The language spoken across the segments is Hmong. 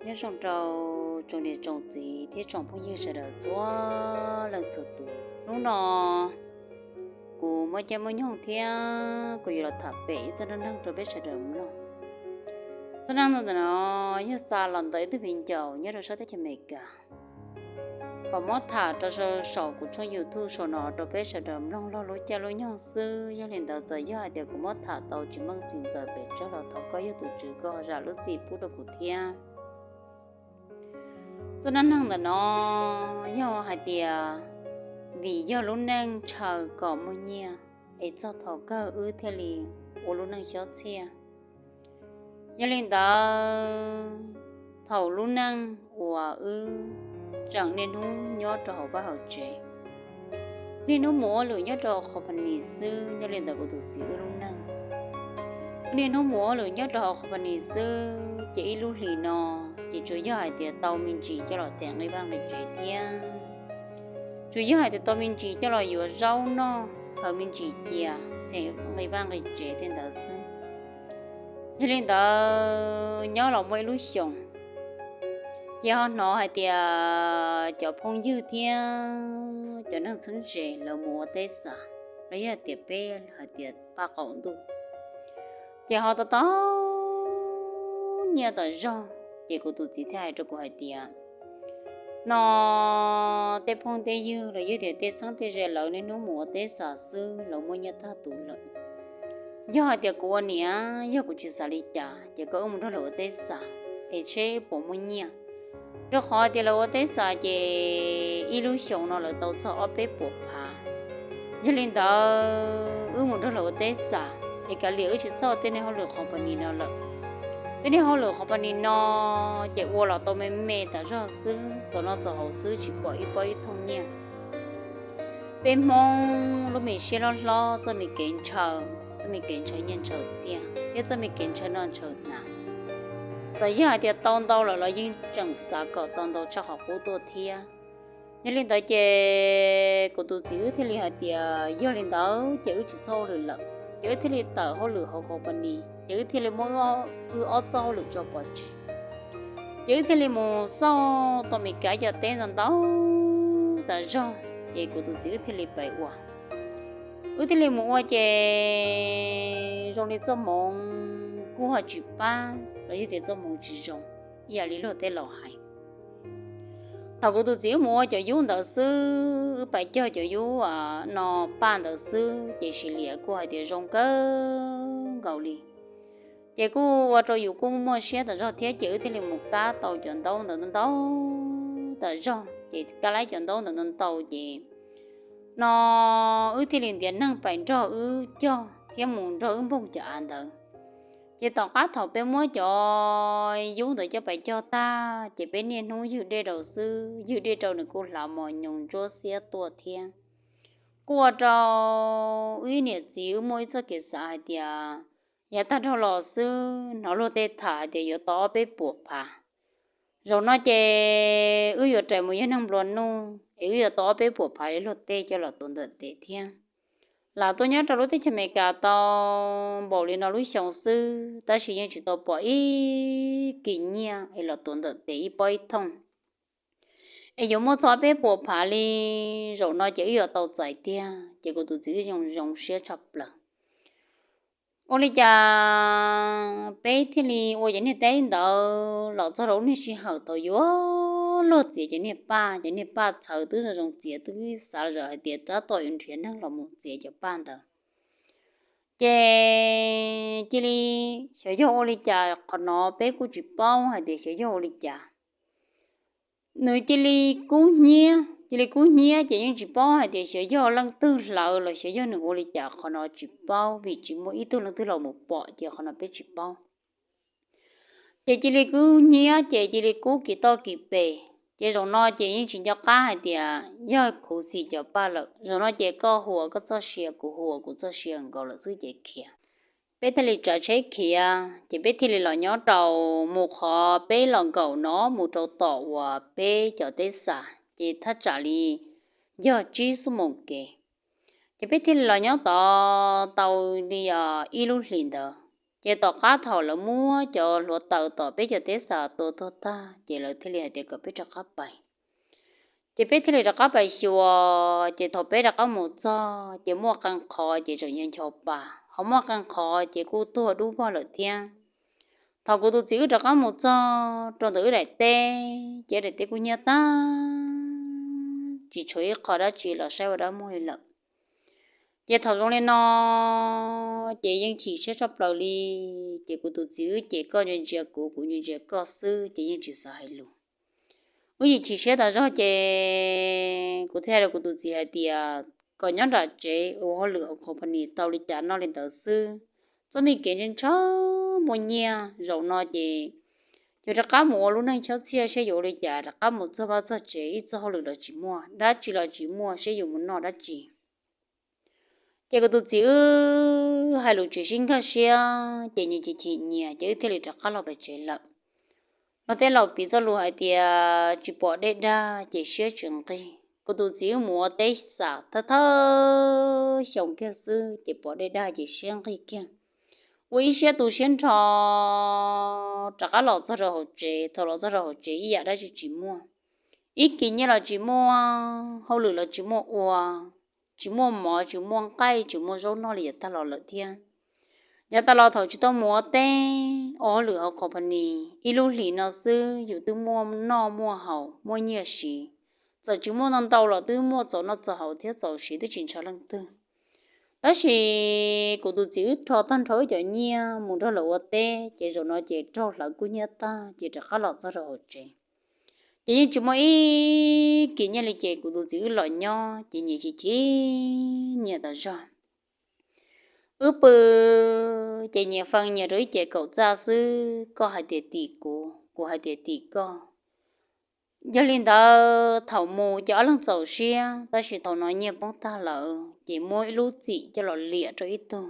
Nyob zoo rau tsoom niam tsoom txiv thiab tsoom phooj ywg sawv daws txhua leej txhua tus. Hnub no kuv muaj caij muaj nyoog thiab kuv yuav los tham pem ib txoj dab neeg rau peb sawv daws mloog. Txoj dab neeg ntawm no yog xa los ntawm ib tug viv ncaus nyob rau sab teb chaws Amelikas kom muab tham rau saum kuv tshooj YouTube saum no rau peb sawv daws mloog laug lub caij lub nyoog xwb. Yog li ntawd txawm yog hais tias kuv muab tham tau tsis meej tsis ntxaws pes tsawg los thov koj yog tus Tswv koj zam lub txim pub rau kuv thiab. Txoj dab neeg ntawm no yog hais tias vim yog lub neej ntshaw kom muaj nyiaj es txog thaum kawg wb thiaj li ua lub neej xyob txhiaj. Yog li ntawd thaum lub neej uas wb tseem niaj hnub nyob rau hauv vaj hauv tsev, niaj hnub mus ua lwm nyob rau hauv company xwb. Yog li ntawd kuv tus txiv wb lub neej niaj hnub mus ua lwm nyob rau hauv company xwb ces ib lub hlis no ces tsuas yog hais tias tau me ntsis coj los them nqi vaj nqi tsev thiab tsuas yog hais tias tau me ntsis coj los yuav zaub noj, khaws me ntsis cia them nqi vaj nqi tsev tej ntawd xwb. Yog li ntawd nyob los muaj ib lub xyoos ces ho hnov hais tias cov phooj ywg thiab cov neeg txheeb ze lawv mus ua teb xas, los yog tias peb hais tias paj qaum ntuj, ces ho tau tau nyiaj tas zog. Ces kuv tus txiv thiaj hais rau kuv hais tias, no tej phooj tej ywg los yog tias tej txheeb tej ze lawv niaj hnub mus ua teb xas xwb lawv muaj nyiaj tag tus lawm. Yog hais tias kuv ua niam yog kuv tsis xav li cas ces koj wb mus nrog lawv ua teb xas es seb puas muaj nyiaj, rau qhov tias lawv ua teb xas ces ib lub xyoos no lawv tau txog ob peb puas phav. Yog li ntawd wb mus nrog lawv ua teb xas es kav liam wb tsis txhob tej niag hauj lwm company no lawm. Tej niag hauj lwm company no ces ua los tau me me tas zog xwb, txog noj txog haus xwb tsis pom ib pob ib thooj nyiaj. Peb Hmoob lub me siab hlob hlob, txoj me kev ntshaw, txoj me kev ntshaw nyiaj ntshaw txiaj thiab txoj me kev ntshaw noj ntshaw hnav, txawm yog hais tias tau ntau lawm los yeej tseem xav kom tau ntau tshaj qhov qub tuaj thiab. Yog li ntawd ces kuv tus txiv wb thiaj li hais tias yog li ntawd ces wb tsis txhob hauj lwm lawm, ces wb thiaj li tawm hauj lwm hauv company, ces wb thiaj li muab wb ob txoj hauj lwm tso pov tseg. Ces wb thiaj li mus xauj tau Meskas cov teb ntau ntau tas zog, ces kuv tus txiv wb thiaj li pais ua. Wb thiaj li mus ua ces zoo li txoj hmoov kuj ho tsis pab los yog tias txoj hmoov tsis zoo, ib yam li luag tej laus hais. Thaum kuv tus txiv wb mus ua cov yub ntawd xwb, wb pais cog cov yub no paj ntawd xwb ces sis liam kuj hais tias zoo kawg nkaus li. Ces kuj ua rau yus kuj muaj siab tas zog thiab ces wb thiaj li mus kab tau cov ntaub ntawd ntau ntau tas zog, ces kab laib cov ntaub ntawd ntau ntau ces no wb thiaj li ntiav neeg pais nrog wb cog thiab mus nrog wb npoog cov av ntawd. Ces tom qab thaum peb muab cov yub ntawd coj pais cog tag ces peb niaj hnub ywg dej rau xwb, ywg dej rau nws kuj hlav mos nyoos ntsuab xiab tuaj thiab. Kuj ua rau wb niam txiv wb muaj ib txoj kev xav hais tias yav tag dhau los xwb hnov luag tej tham hais tias yuav tau ob peb puas phav. Zaum no ces wb yuav rais mus yog neeg nplua nuj es wb yuav tau ob peb puas phav li luag tej coj los tuav ntawm tes thiab. Lam tuaj nyob rau lub teb chaws Amelikas tau npaum li no lub xyoo xwb tab sis yeej tsis tau pom ib kis nyiaj es los tuav ntawm tes ib pob ib thooj es yuav muaj txog ob peb puas phav li. Zaum no ces wb yuav tau txais tiag ces kuv tus txiv wb zoo zoo siab tshaj plaws. Ua li cas peb thiaj li ua cov niag teb ntawd los txog rau lub niag sij hawm tau yuav luag txiav cov niag paj, cov niag paj txhawv twb zoo zoo txiav twb xav zam hais tias tab tom yuav nrhiav neeg los mus txiav cov paj ntawd. Ces cia li xyov yog ua li cas qhov no peb kuj tsis paub hais tias xyov yog ua li cas nws cia li kub hnyiab, cia li kub hnyiab ces yeej tsis paub hais tias xyov yog leej twg hlawv los xyov yog nws ua li cas qhov no tsis paub vim tsis muaj ib tug leej twg los mus pom ces qhov no peb tsis paub. Ces cia li kub hnyiab ces cia li kub kis toj kis pes. Ces zaum no ces yeej tsis nco qab hais tias yog khuv xim cov paj lawm, zaum no ces koj huas koj txoj sia, kuv huas kuv txoj sia nkaus lawm xwb ces khiav. Peb thiaj li tsav tsheb khiav ces peb thiaj li los nyob rau mus qhov peb los nkaum no mus rau tom uas peb cov teb xas ces thaj tsam li yog tsib xuab moos kev. Ces peb thiaj li los nyob tod tau li ib lub hlis ntawd. Ces tom qab thaum lawv muab cov hluav taws tom peb cov teb xas tua tuag tag ces lawv thiaj li hais tias kom peb rov qab pais. Ces peb thiaj li rov qab pais xyuas, ces thaum peb rov qab mus txog ces muaj qee qhov ces tseem yog ncho pa, ho muaj qee qhov ces kuj tuag dub vog lawm thiab. Thaum kuv tus txiv wb rov qab mus txog rau ntawm wb daim teb, ces daim teb kuj hnyiab tag, tsis tshuav ib qho dab tsi los saib ua dab muag li lawm. Ces thaum zoo li no ces yeej chim siab tshaj plaws li. Ces kuv tus txiv wb ces koj ntsia ntsia kuv, kuv ntsia ntsia koj xwb ces yeej tsis xav hais lus. Wb yeej chim siab tas zog ces kuv thiaj hais rau kuv tus txiv hais tias kom nyob nram tsev ua hauj lwm hauv company tau li cas noj li ntawd xwb. Txoj me kev ntshaw ntshaw muaj nyiaj zaum no ces yus rov qab mus ua lub neej chob txhiaj seb yuav ua li cas, rov qab mus txog vaj txog tsev ib txoj hauj lwm los tsis muaj, dab tsi los tsis muaj, seb yuav mus noj dab tsi. Ces kuv tus txiv wb hais lus tsis sib nkag siab ces nyias chim chim nyias ces wb thiaj li rov qab los pem tsev lawm. Luag tej laus piv txoj lus hais tias tsis pom dej dag ces siab tsis nqig. Kuv tus txiv wb mus ua teb xam thawj thawj xyoo kiag xwb ces pom dej dag ces siab nqig kiag. Ua ib siab tu siab nrho rov qab los txog rau hauv tsev, thaum los txog rau hauv tsev ib yam dab tsi tsis muaj. Ib kis nyiaj los tsis muaj, hauj lwm los tsis muaj ua, tsis muaj mov, tsis muaj nqaij, tsis muaj zaub noj li yav tag los lawm thiab. Yav tas los thaum tsis tau mus ua teb ua hauj lwm hauv company, ib lub hlis no xwb yus twb muaj noj muaj haus muaj nyiaj siv. Txawm tsis muaj ntau ntau los twb muaj txaus noj txaus haus thiab txaus siv twb tsis ntshaw leej twg. Tab sis kuv tus txiv wb rho tag nrho wb cov nyiaj mus nrog lawv ua teb ces zaum no ces raug hlawv kub hnyiab tag ces rov qab los txog rau hauv tsev. Ces yeej tsis muaj ib kis nyiaj li ces kuv tus txiv wb los nyob ces nyias chim chim nyias tas zog. Wb pw ces nyias fee nyias rau ib ce kaum txaj xwb, koj hais tias tim kuv, kuv hais tias tim koj. Yog li ntawd thaum mus ces ob leeg txaus siab, tab sis thaum no nyiaj poob tag lawm ces muab ib lub txim coj los liam rau ib tug.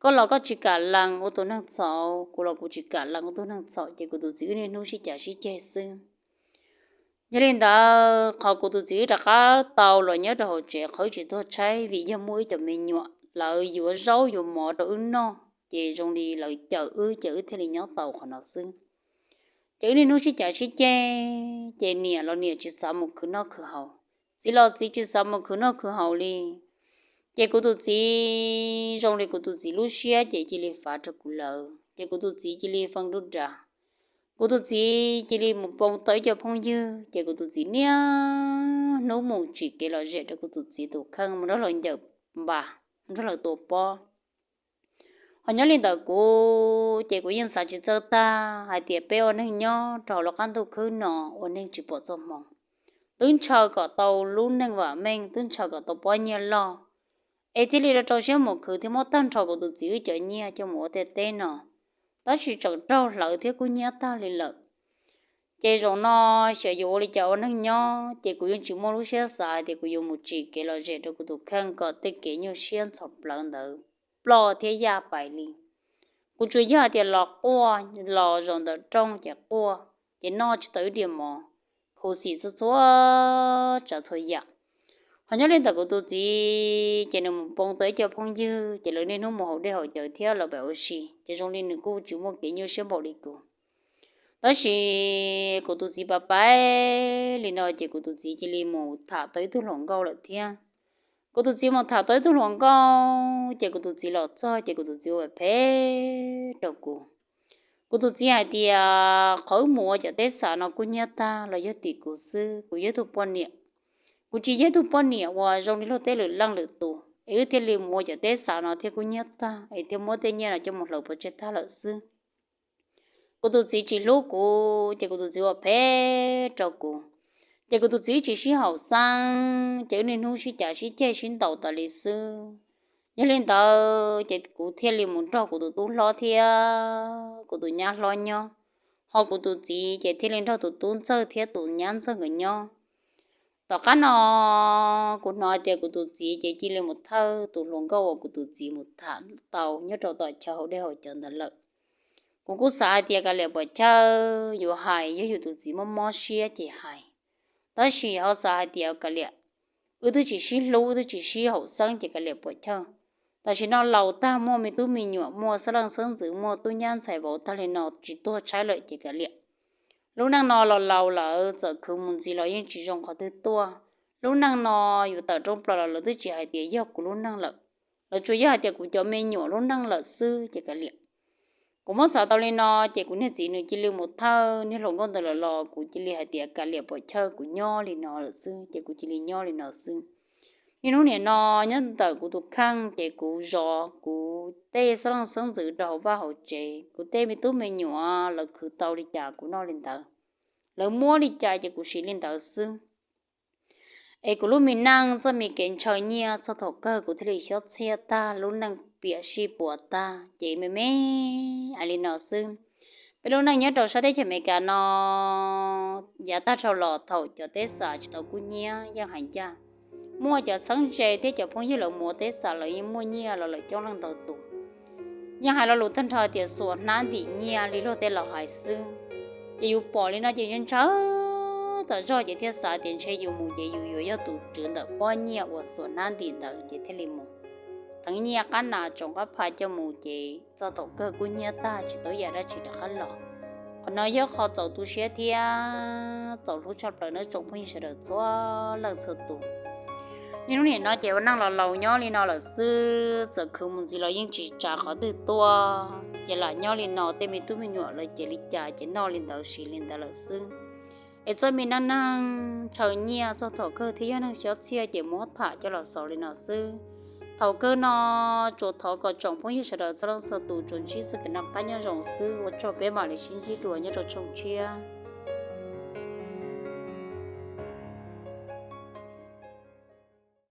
Koj los koj tsis kam lees ua tus neeg txhaum, kuv los kuv tsis kam lees ua tus neeg txhaum, ces kuv tus txiv wb niaj hnub sib cav sib ceg xwb. Yog li ntawd qhov kuv tus txiv wb rov qab tau los nyob rau hauv tsev qhov wb tsis tuag tshaib vim yog muaj ib cov me nyuam lawv yuav zaub yuav mov rau wb noj, ces zoo li lawv cawm wb ces wb thiaj li nyob tau qhov no xwb. Ces wb niaj hnub sib cav sib ceg, ces niam los niam tsis xav mus khwv noj khwv haus, txiv los txiv tsis xav mus khwv noj khwv haus li. Ces kuv tus txiv, zoo li kuv tus txiv lub siab ces cia li fav rau kuv lawm, ces kuv tus txiv cia li fee nruj nras. Kuv tus txiv cia li mus poob tau ib co phooj ywg, ces kuv tus txiv niaj hnub mus tsim kev lom zem rau kuv tus txiv tus kheej, mus nrog lawv ncaws npas, mus nrog lawv tua pob. Ho nyob li ntawm kuv ces kuv yeej xav tsis txawj tag hais tias peb ua neeg nyob rau hauv lub qab ntuj khwb no ua neeg tsis pom txoj hmoo, twb ntshaw kom tau lub neej vam meej, twb ntshaw kom tau pob nyiaj loj, es thiaj li rau rau siab mus khwv thiab muab tag nrho kuv tus txiv wb cov nyiaj coj mus ua tej teb no, tab sis tseem raug hlawv thiab kub hnyiab tag li lawm. Ces zaum no xyov yuav ua li cas ua neeg nyob, ces kuv yeej tsis muaj lub siab xav hais tias kuv yuav mus tsim kev lom zem rau kuv tus kheej kom tej kev nyuaj siab ntxhov plawv ntawd ploj thiab yaj pais li. Kuv tsuas yog hais tias los quaj, los zaum ntawm rooj ces quaj, ces noj tsis tau ib diav mov, khuv xim txhua txhua tsav txhua yam. Ho nyob li ntawm kuv tus txiv ces nws mus poob tau ib co phooj ywg, ces lawv niaj hnub mus haus dej haus cawv thiab lawv pem ua si, ces zoo li nws kuj tsis muaj kev nyuaj siab npaum li kuv. Tab sis kuv tus txiv pab pais li no ces kuv tus txiv cia li mus tham tau ib tug hluas nkauj lawm thiab. Kuv tus txiv mus tham tau ib tug hluas nkauj ces kuv tus txiv los txog ces kuv tus txiv ua phem rau kuv. Kuv tus txiv hais tias qhov wb mus ua cov teb xav no kuj hnyiab tag los yog tim kuv xwb, kuv yog tug poj niam. Kuv tsis yog tug poj niam uas zoo li luag tej lwm leej lwm tus, es wb thiaj li mus ua cov teb xav no thiab kuj hnyiab tag, es thiaj muab tej nyiaj no coj mus hlawv pov tseg tag lawm xwb. Kuv tus txiv tsis hlub kuv ces kuv tus txiv ua phem rau kuv. Ces kuv tus txiv tsis sib haum xeeb, ces wb niaj hnub sib cav sib ceg sib ntaus tas li xwb. Yog li ntawd ces kuv thiaj li mus nrog kuv tus tub hlob thiab kuv tus nyab hlob nyob, ho kuv tus txiv ces thiaj li nrog tus tub ntxawg thiab tus nyab ntxawg nkawd nyob. Tom qab no kuv hnov tias kuv tus txiv ces cia li mus thawj tus hluas nkauj uas kuv tus txiv mus tham tau nyob rau tom chaw haus dej haus cawv ntawd lawm. Kuv kuj xav hais tias kav liam puas chawj, yuav hais yog yus tus txiv mob mob siab ces hais. Tab sis ho xav hais tias kav liam, wb twb tsis sib hlub, wb twb tsis sib haum xeeb ces kav liam puas chawj. Tam sim no laus tag, muaj me tub me nyuam, muaj xeeb leej xeeb ntxwv, muaj tub nyab ntxhais vauv tag li no tsis tuag tshaib lawm ces kav liam. Lub neej no los laus lawm, txawm khwv mus ntxiv los yeej tsis zoo qhov twg tuaj. Lub neej no yus tawm rooj plaws los lawv twb tsis hais tias yog kuv lub neej lawm, lawv tsuas yog hais tias kuv cov me nyuam lub neej lawm xwb ces kav liam. Kuv muab xav tau li no ces kuv niag txiv nws cia li mus thawj niag hluas nkauj ntawd lawm los kuv cia li hais tias kav liam, pom chaw, kuv nyob li no lawm xwb ces kuv cia li nyob li no xwb. Niaj hnub nim no nyob ntawm kuv tus kheej ces kuv zov kuv tej xeeb leej xeeb ntxwv rau hauv vaj hauv tsev, kuv tej me tub me nyuam lawv khwv tau li cas kuv noj li ntawd, lawv muab li cas ces kuv siv li ntawd xwb. Es kuv lub me neej txoj me kev ntshaw nyiaj txog thaum kawg kuv thiaj li xyob txhiaj tag, lub neej piam sij puas tag ces me me hais li no xwb. Peb lub neej nyob rau sab teb chaws Amelikas no yav tag dhau los thaum cov teb xas tsis tau kub hnyiab yeej hais ncaj, muaj cov txheeb ze thiab cov phooj ywg lawv mus ua teb xas lawv yeej muaj nyiaj los lawm coob leej ntau tus. Yeej hais lo lus tag nrho tias xuas hnab ntim nyiaj li luag tej laus hais xwb. Ces yus pom li no ces ntshaw ntshaw tas zog ces thiaj xav tias ntshe yus mus ces yus yuav yog tus tswv ntawm pob nyiaj uas xuas hnab ntim ntawd ces thiaj li mus theev nyiaj qab nas tsoom qab pha coj mus ces txog thaum kawg kub hnyiab tag tsis tau yam dab tsi rov qab los. Qhov no yog qhov txaus tu siab thiab txaus hlub tshaj plaws nawb tsoom phooj ywg sawv daws txhua leej txhua tus. Niaj hnub nim no ces ua neej los laus nyob li no lawm xwb, txawm khwv mus ntxiv los yeej tsis tsa qhov twg tuaj, ces lam nyob li no, tej me tub me nyuam lawv cev li cas ces noj li ntawd siv li ntawd lawm xwb. Es txoj me neej neeg ntshaw nyiaj txog thaum kawg thiaj yog neeg xyob txhiaj ces muab tham coj los xaus li no xwb. Thaum kawg no tsuas thov kom tsoom phooj ywg sawv daws txhua leej txhua tus tsuas ntsib txoj kev noj qab nyob zoo xwb, ua tsaug, peb mam li sib ntsib dua nyob rau tshooj tshiab.